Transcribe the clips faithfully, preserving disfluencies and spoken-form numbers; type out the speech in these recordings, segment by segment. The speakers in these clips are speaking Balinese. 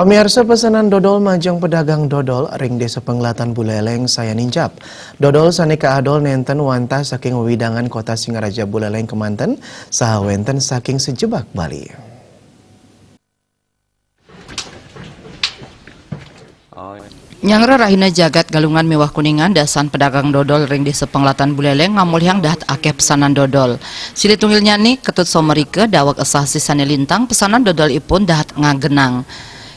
Pamiarsa, pesanan dodol majeng pedagang dodol ring Desa Penglatan Buleleng sayan nincap. Dodol sane kaadol nenten wantah saking wewidangan Kota Singaraja Buleleng kemanten, saha wenten saking sejebag Bali. Nyanggra rahina jagat Galungan miwah Kuningan, dasan pedagang dodol ring Desa Penglatan Buleleng ngamolihang dahat akeh pesanan dodol. Silih tunggilnyane Ketut Somerika, daweg esasi sane lintang, pesanan dodolipun dahat ngagenang.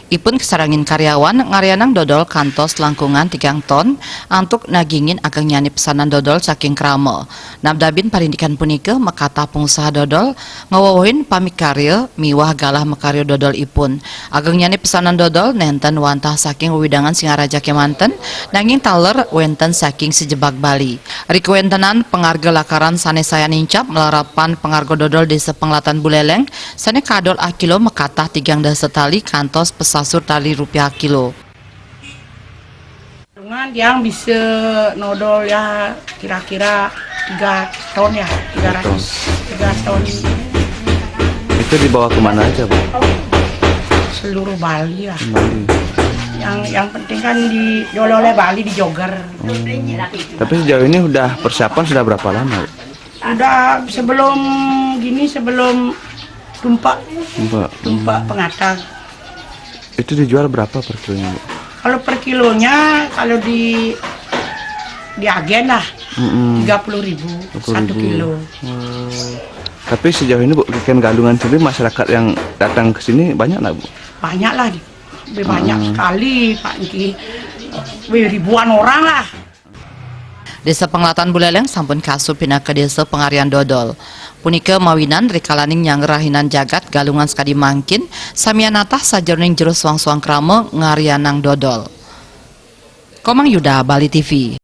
Ipun kasarengin karyawan ngaryanang dodol kantos langkungan tigang ton, antuk nagingin agengnyane pesanan dodol saking krama. Nabdabin parindikan punika, makatah pangusaha dodol ngawewehin pamikarya miwah galah makarya dodolipun. Agengnyane pesanan dodol nenten wantah saking wewidangan Singaraja kemanten, nanging taler wenten saking sejebag Bali. Ri kawentenan pangarga lakaran sane sayan nincap, malarapan pangarga dodol Desa Penglatan Buleleng sane kaadol akilo makatah tigang dasa tali kantos pasasur tali rupiah akilo. Dengan yang bisa nodol ya kira-kira tiga ton ya, tiga ratus, tiga ton. Itu dibawa kemana aja, Bu? Seluruh Bali lah. Kembali. Yang yang penting kan di oleh Bali di Joger. Tapi sejauh ini udah persiapan sudah berapa lama, Bu? Udah sebelum gini, sebelum tumpak Mbak, tumpak pengatang. Itu dijual berapa per kilonya, Bu? Kalau per kilonya, kalau di di agen lah, Mm-mm. tiga puluh ribu satu kilo. Oh. Tapi sejauh ini, Bu, di Galungan sendiri, masyarakat yang datang ke sini banyak nggak, Bu? Banyak lah, lebih banyak sekali, Pak Niki. Wih, ribuan orang lah. Desa Penglatan Buleleng sampun kaasup pinaka desa pangaryan dodol. Punika mawinan rikalaning nyanggra rahinan jagat Galungan sakadi mangkin, samian natah sajeroning jero suang-suang krama ngaryanang dodol. Komang Yuda, Bali T V.